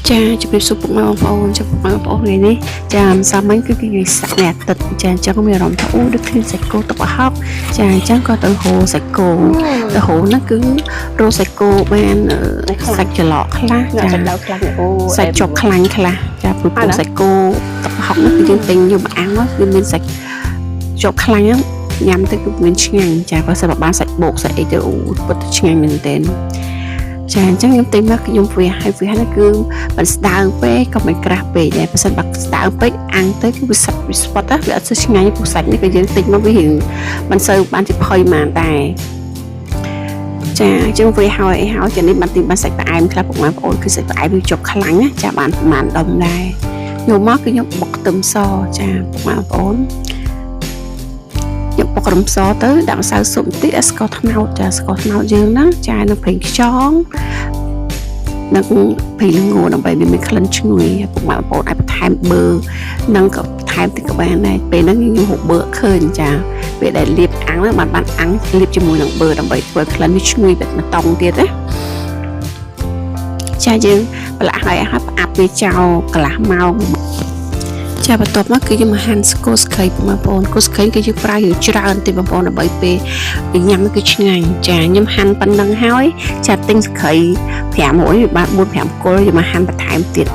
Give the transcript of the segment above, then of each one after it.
ចាជម្រាបសួរពុកម៉ែបងប្អូនចាពុកម៉ែបងប្អូនថ្ងៃនេះចាម្សិលមិញគឺគេថ្ងៃសៅរ៍ថ្ងៃអាទិត្យចាអញ្ចឹងមានអារម្មណ៍ថាអូដូចឃ្លានសាច់គោទឹកប្រហុកចាអញ្ចឹងក៏ទៅហូសាច់គោទៅហូហ្នឹងគឺរកសាច់គោបានសាច់ច្រឡកខ្លះ ចា ចា ដៅខ្លាំងអូ សាច់ជាប់ខ្លាញ់ខ្លះចាព្រោះពូសាច់គោទឹកប្រហុកហ្នឹងគឺយើងទិញយកមកអាំងមកវាមានសាច់ជាប់ខ្លាញ់ហ្នឹងញ៉ាំទៅគឺមានឆ្ងាញ់ចាបើសិនបើបានសាច់បោកសាច់អីទៅអូពិតឆ្ងាញ់មែនទែនចាអញ្ចឹងខ្ញុំទិញមកខ្ញុំវាហើយវាហ្នឹងគឺមិនស្ដើងពេកក៏មិនក្រាស់ពេកដែរបើសិនបើស្ដើងពេកអាំងទៅគឺវាសិតវាស្វិតណាវាអត់សូវឆ្ងាញ់ព្រោះសាច់នេះក៏យើងទិញមកវារៀងមិនសូវបានជាផុយហ្មងដែរចាអញ្ចឹងវាហើយអីហើយចានេះបានទិញបានសាច់ផ្អែមខ្លះពុកម៉ែបងប្អូនគឺសាច់ផ្អែមវាជាប់ខ្លាញ់ណាចាបានប្រហែលដុំដែរយកមកគឺខ្ញុំបុកខ្ទឹមសចាពុកម៉ែបងប្អូនខ្ញុំបុករំសទៅដាក់ម្សៅស៊ុបបន្តិចឲ្យស្ករត្នោតចាស្ករត្នោតយើងហ្នឹងចានឹងប្រេងខ្យង និងប្រេងល្ងដើម្បីវាមានក្លិនឈ្ងុយពុកម៉ែបងប្អូនអាចបន្ថែមប៊ឺនិងក៏បន្ថែមតិចក៏បានដែរពេលហ្នឹងខ្ញុំហូបប៊ឺឃើញចាពេលដែលលាបអាំងហ្នឹងបានបានអាំងលាបជាមួយនឹងប៊ឺដើម្បីធ្វើក្លិនវាឈ្ងុយបែបម្តងទៀតណាចាយើងប្រឡាក់ហើយហើយផ្អាប់វាចោលកន្លះម៉ោងចាបន្ទាប់មកគឺយើងមកហាន់ស្គរស្ខីបងប្អូនគោស្ខីគឺយើងប្រើយើងច្រើនតិចបងប្អូនដើម្បីពេលញ៉ាំគឺឆ្ងាញ់ចាខ្ញុំហាន់ប៉ុណ្ណឹងហើយចាទិញស្ខី500វាបាន4 5គល់យកមកហាន់បន្ថែមទៀត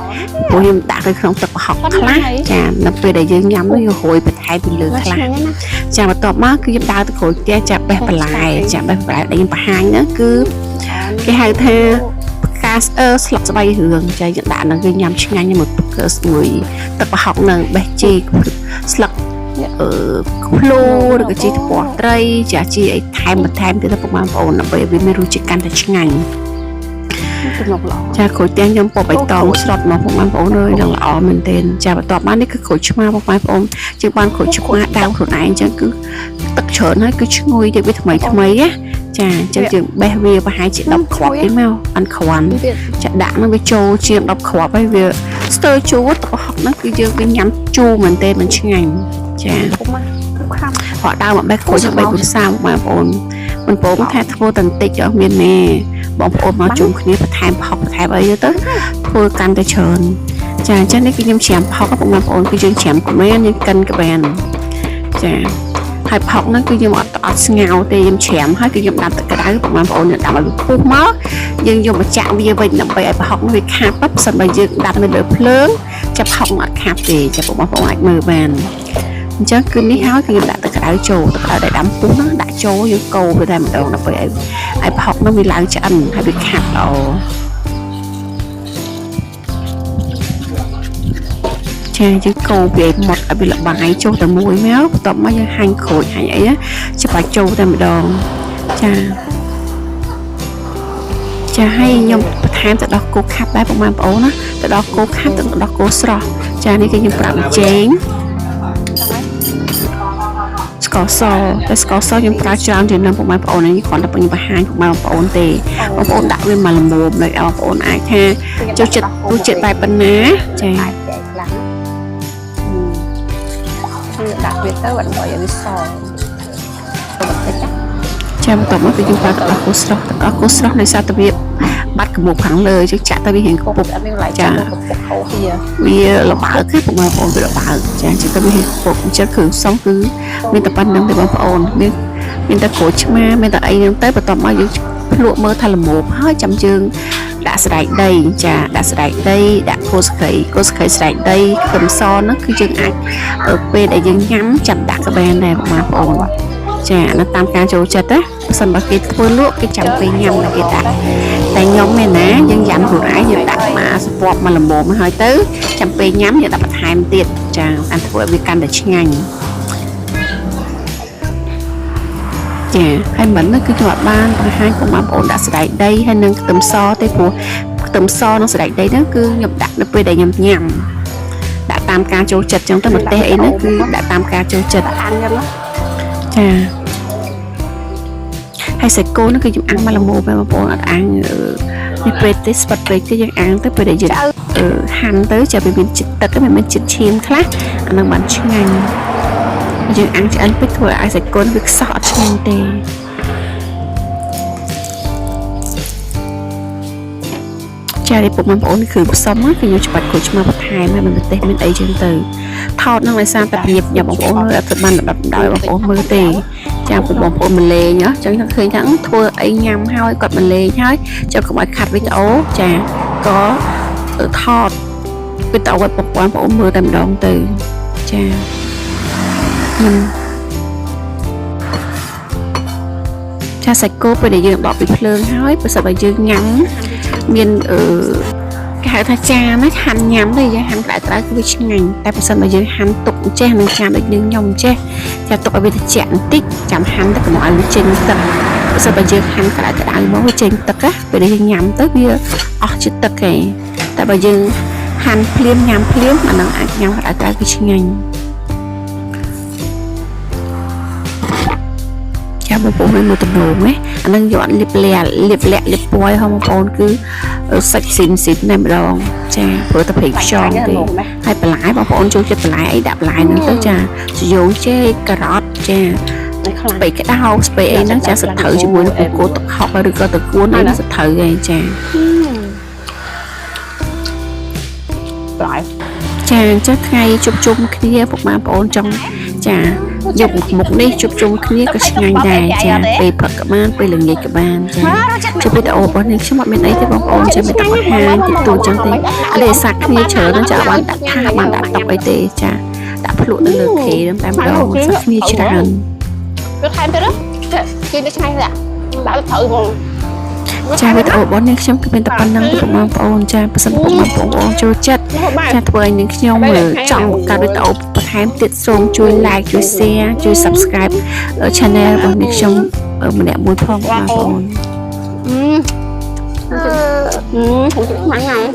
ព្រោះខ្ញុំដាក់នៅក្នុងទឹកប្រហុកខ្លះចានៅពេលដែលយើងញ៉ាំនោះយើងរោយបន្ថែមពីលើខ្លះ ឆ្ងាញ់ណាស់ ចាបន្ទាប់មកគឺខ្ញុំដើរទៅក្រោយផ្ទះចាបេះបន្លែចាបេះបន្លែដែលខ្ញុំបង្ហាញហ្នឹងគឺគេហៅថាផ្កាស្អឺស្លឹកស្បៃរឿងចាយើងដាក់ហ្នឹងគឺញ៉ាំឆ្ងាញ់មួយគឺមួយទឹកប្រហុកហ្នឹងបេះជីស្លឹកអឺភ្លូឬក៏ជីថ្ពាស់ត្រីចាជីអីថែមបន្ថែមទៀតទៅពុកម៉ែបងប្អូនដើម្បីឲ្យវាមានរសជាតិកាន់តែឆ្ងាញ់ ទំនុកល្អ ចាក្រូចផ្ទះខ្ញុំពណ៌បៃតងស្រត់មកពុកម៉ែបងប្អូនអើយនឹងល្អមែនទែនចាបន្ទាប់មកនេះគឺក្រូចឆ្មាពុកម៉ែបងប្អូនជាងបានក្រូចឆ្មាដើមខ្លួនឯងអញ្ចឹងគឺទឹកច្រើនហើយគឺឈ្ងុយទៀតវាថ្មីថ្មីណាចាអញ្ចឹងយើងបេះវាប្រហែលជា10គ្រាប់ទេមកអន់គ្រាន់ ទៀត ចាដាក់ហ្នឹងវាចូលជាង10គ្រាប់ហើយវាស្ទើរជូរទឹកហុកហ្នឹងគឺយើងវាញ៉ាំជូរមែនទែនមិនឆ្ងាញ់ចា ពុកមកខំ ព្រោះដើមមកបេះក្រូចហ្នឹង3គ្រួសារពុកម៉ែបងប្អូនមិនបងថាធ្វើតែបន្តិចអត់មានទេបងប្អូនមកជុំគ្នាបន្ថែមផុកបន្ថែមអីទៅធ្វើកាន់តែច្រើនចាអញ្ចឹងនេះគឺខ្ញុំច្រាមផុកពុកម៉ែបងប្អូនគឺយើងច្រាមក៏បានយើងកិនក៏បានចាហើយផុកហ្នឹងគឺខ្ញុំអត់ស្ងោរទេខ្ញុំច្រាមហើយគឺខ្ញុំដាំទឹកក្តៅពុកម៉ែបងប្អូនខ្ញុំដាំឲ្យវាពុះមកយើងយកមកចាក់វាវិញដើម្បីឲ្យប្រហុកនោះវាខាប់បើសិនបើយើងដាំនៅលើភ្លើងចាប់ផុកមកអត់ខាប់ទេចាពុកម៉ែបងប្អូនអាចមើលបាន អញ្ចឹងគឺនេះហើយគឺខ្ញុំដាក់ទឹកក្តៅចូលទឹកក្តៅដែលដាំពុះហ្នឹងដាក់ចូលយើងកូរវាតែម្ដងដើម្បីឲ្យឲ្យផុកហ្នឹងវាឡើងឆ្អិនហើយវាខាប់ល្អចាយើងកូរវាឲ្យម៉ត់ឲ្យវាលបាយចូលតែមួយមកបន្ទាប់មកយើងហាញ់ក្រូចហាញ់អីណាច្បាច់ចូលតែម្ដងចាចាហើយខ្ញុំបន្ថែមទៅដល់គោខាប់ដែរពុកម៉ែបងប្អូនណាទៅដល់គោខាប់ទៅដល់គោស្រស់ចានេះគឺខ្ញុំប្រាប់ម្ចេង ស្ករសតែស្ករសខ្ញុំប្រើច្រើនជាងនឹងពុកម៉ែបងប្អូននេះគ្រាន់តែខ្ញុំបង្ហាញពុកម៉ែបងប្អូនទេបងប្អូនដាក់វាមកល្មមដោយបងប្អូនអាចថាចូលចិត្តរសជាតិបែបប៉ុណ្ណាចា តែតែខ្លាំងគឺដាក់វាទៅដើម្បីឲ្យវាសបន្តិចណា ចាបន្ទាប់មកគឺយើងប្រើទឹកដោះគោស្រស់ទឹកដោះគោស្រស់ដោយសារតែវាបាត់កម្ពស់ខាងលើយើងចាក់ទៅវារៀង ពុក ពុក អត់មានឡៃចាពុកហូរហៀ វាលបើកទេពុកម៉ែបងប្អូនវាលបើកចាអញ្ចឹងទៅវារៀងពុកអញ្ចឹងគ្រឿងផ្សំគឺមានតែប៉ុណ្្នឹងទេបងប្អូនមានមានតែក្រូចឆ្មាមានតែអីហ្នឹងទៅបន្ទាប់មកយើងភ្លក់មើលថាល្មមហើយចាំយើង ដាក់សណ្តែកដីចាដាក់សណ្តែកដីដាក់គល់ស្កៃគល់ស្កៃសណ្តែកដីខ្ទឹមសហ្នឹងគឺយើងអាចពេលដែលយើងញ៉ាំចាំដាក់ក៏បានដែរបងប្អូនចាអានោះតាមការចូលចិត្តណាបើសិនបើគេធ្វើលក់គេចាំពេលញ៉ាំគេដាក់តែខ្ញុំឯណាយើងញ៉ាំខ្លួនឯងយើងដាក់មកសពប់មកល្មមហើយទៅចាំពេលញ៉ាំយើងដាក់បន្ថែមទៀតចាអានធ្វើឲ្យវាកាន់តែឆ្ងាញ់ចាហើយមិនហ្នឹងគឺខ្ញុំអត់បានបង្ហាញពុកម៉ែបងប្អូនដាក់សណ្តែកដីហើយនិងខ្ទឹមសទេព្រោះខ្ទឹមសនិងសណ្តែកដីហ្នឹងគឺខ្ញុំដាក់នៅពេលដែលខ្ញុំញ៉ាំដាក់តាមការចូលចិត្តចឹងទៅម្ទេសអីហ្នឹងគឺដាក់តាមការចូលចិត្ត អាំងហ្នឹង ចាហើយសាច់គោហ្នឹងគឺខ្ញុំអាំងមកល្មមបងប្អូនអត់អាំងនេះពេកទេស្វិតពេកទេយើងអាំងទៅពេលដែលយើងហាន់ទៅចាវាមានជាតិទឹកវាមានជាតិឈាមខ្លះអាហ្នឹងបានឆ្ងាញ់យើងអាំងឆ្អិនពេកធ្វើឲ្យសាច់គោវាខ្សោះអត់ឆ្ងាញ់ទេចា ចានេះពុកម៉ែបងប្អូនគឺផ្សំគឺខ្ញុំច្បាច់ក្រូចឆ្មាបន្ថែមហើយមិនប្រទេសមានអីចឹងទៅថតនឹងដោយសារតែភាពញ៉ាំបងប្អូនអត់ទៅបានលំដាប់ដោយបងប្អូនមើលទេចាពុកបងប្អូនមកលេងហ៎ចឹងឃើញថាធ្វើអីញ៉ាំហើយគាត់មកលេងហើយចាំកុំឲ្យខាត់វីដេអូចាក៏ថតវីដេអូឲ្យបងប្អូនមើលតែម្ដងទៅចាខ្ញុំចាសាច់គោពេលដែលយើងដកពីភ្លើងហើយប្រសិនបើយើងញ៉ាំមានអឺគេហៅថាចានណាហាន់ញ៉ាំទៅយើងហាន់ក្តៅក្តៅគឺវាឆ្ងាញ់តែប្រសិនបើយើងហាន់ទុកចេះនឹងចានដូចនឹងខ្ញុំចេះចាទុកឲ្យវាត្រជាក់បន្តិចចាំហាន់ទៅកុំឲ្យវាចេញទឹកប្រសិនបើយើងហាន់ក្តៅក្តៅមកវាចេញទឹកណាពេលដែលយើងញ៉ាំទៅវាអស់ជាតិទឹកឯងតែបើយើងហាន់ភ្លាមញ៉ាំភ្លាមអានឹងអាចញ៉ាំក្តៅក្តៅគឺឆ្ងាញ់ចាបងប្អូនមើលទំនងណាអានឹងយកអត់លាបលាលាបលាក់លាបពណ៌ហ៎បងប្អូនគឺសាច់ស៊ីនស៊ីនតែម្ដងចាព្រោះតែព្រៃខ្យងទេហើយបន្លែបងប្អូនចូលចិត្តបន្លែអីដាក់បន្លែហ្នឹងទៅចាសយោចេកការ៉ុតចា នេះខ្លាំង ស្ពៃក្តោបស្ពៃអីហ្នឹងចាសត្រូវជាមួយនឹងគោទឹកហុកឬក៏តកួនអីហ្នឹងសត្រូវឯងចា ប្រៃ ចាអញ្ចឹងថ្ងៃជួបជុំគ្នាពុកម៉ែបងប្អូនចង់ចាយកមុខនេះជួបជុំគ្នាក៏ឆ្ងាញ់ដែរចាពេលព្រឹកក៏បានពេលល្ងាចក៏បានចាជួបវីដេអូរបស់នេះខ្ញុំអត់មានអីទេបងប្អូនចាំតែបង្ហាញតិចតួចចឹងទេអត់ទេសាក់គ្នាច្រើនហ្នឹងចាអត់បានដាក់ថាបានដាក់តុកអីទេចាដាក់ភ្លក់នៅលើខេហ្នឹងតែម្ដងសាក់គ្នាច្រើន វាថែមទៀតគេទៅឆ្ងាញ់ទេដាក់ត្រូវហ្មង ចាវីដេអូរបស់នេះខ្ញុំគឺមានតែប៉ុណ្្នឹងទេបងប្អូនចាប្រសិនបងប្អូនចូលចិត្តចាធ្វើឲ្យនឹងខ្ញុំចង់បង្កើតវីដេអូបន្ថែមទៀតសូមជួយ like ជួយ share ជួយ subscribe channel របស់នេះខ្ញុំម្នាក់មួយផងបងប្អូន អឺអឺខ្ញុំឆ្ងាញ់ណាស់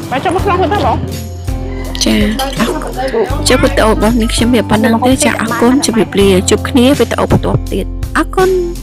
បាយចាំមកខ្លះទៅបង ចាអរចុះវីដេអូរបស់នេះខ្ញុំមានប៉ុណ្្នឹងទេចាអរគុណជម្រាបលាជួបគ្នាវីដេអូបន្ទាប់ទៀតអរគុណ។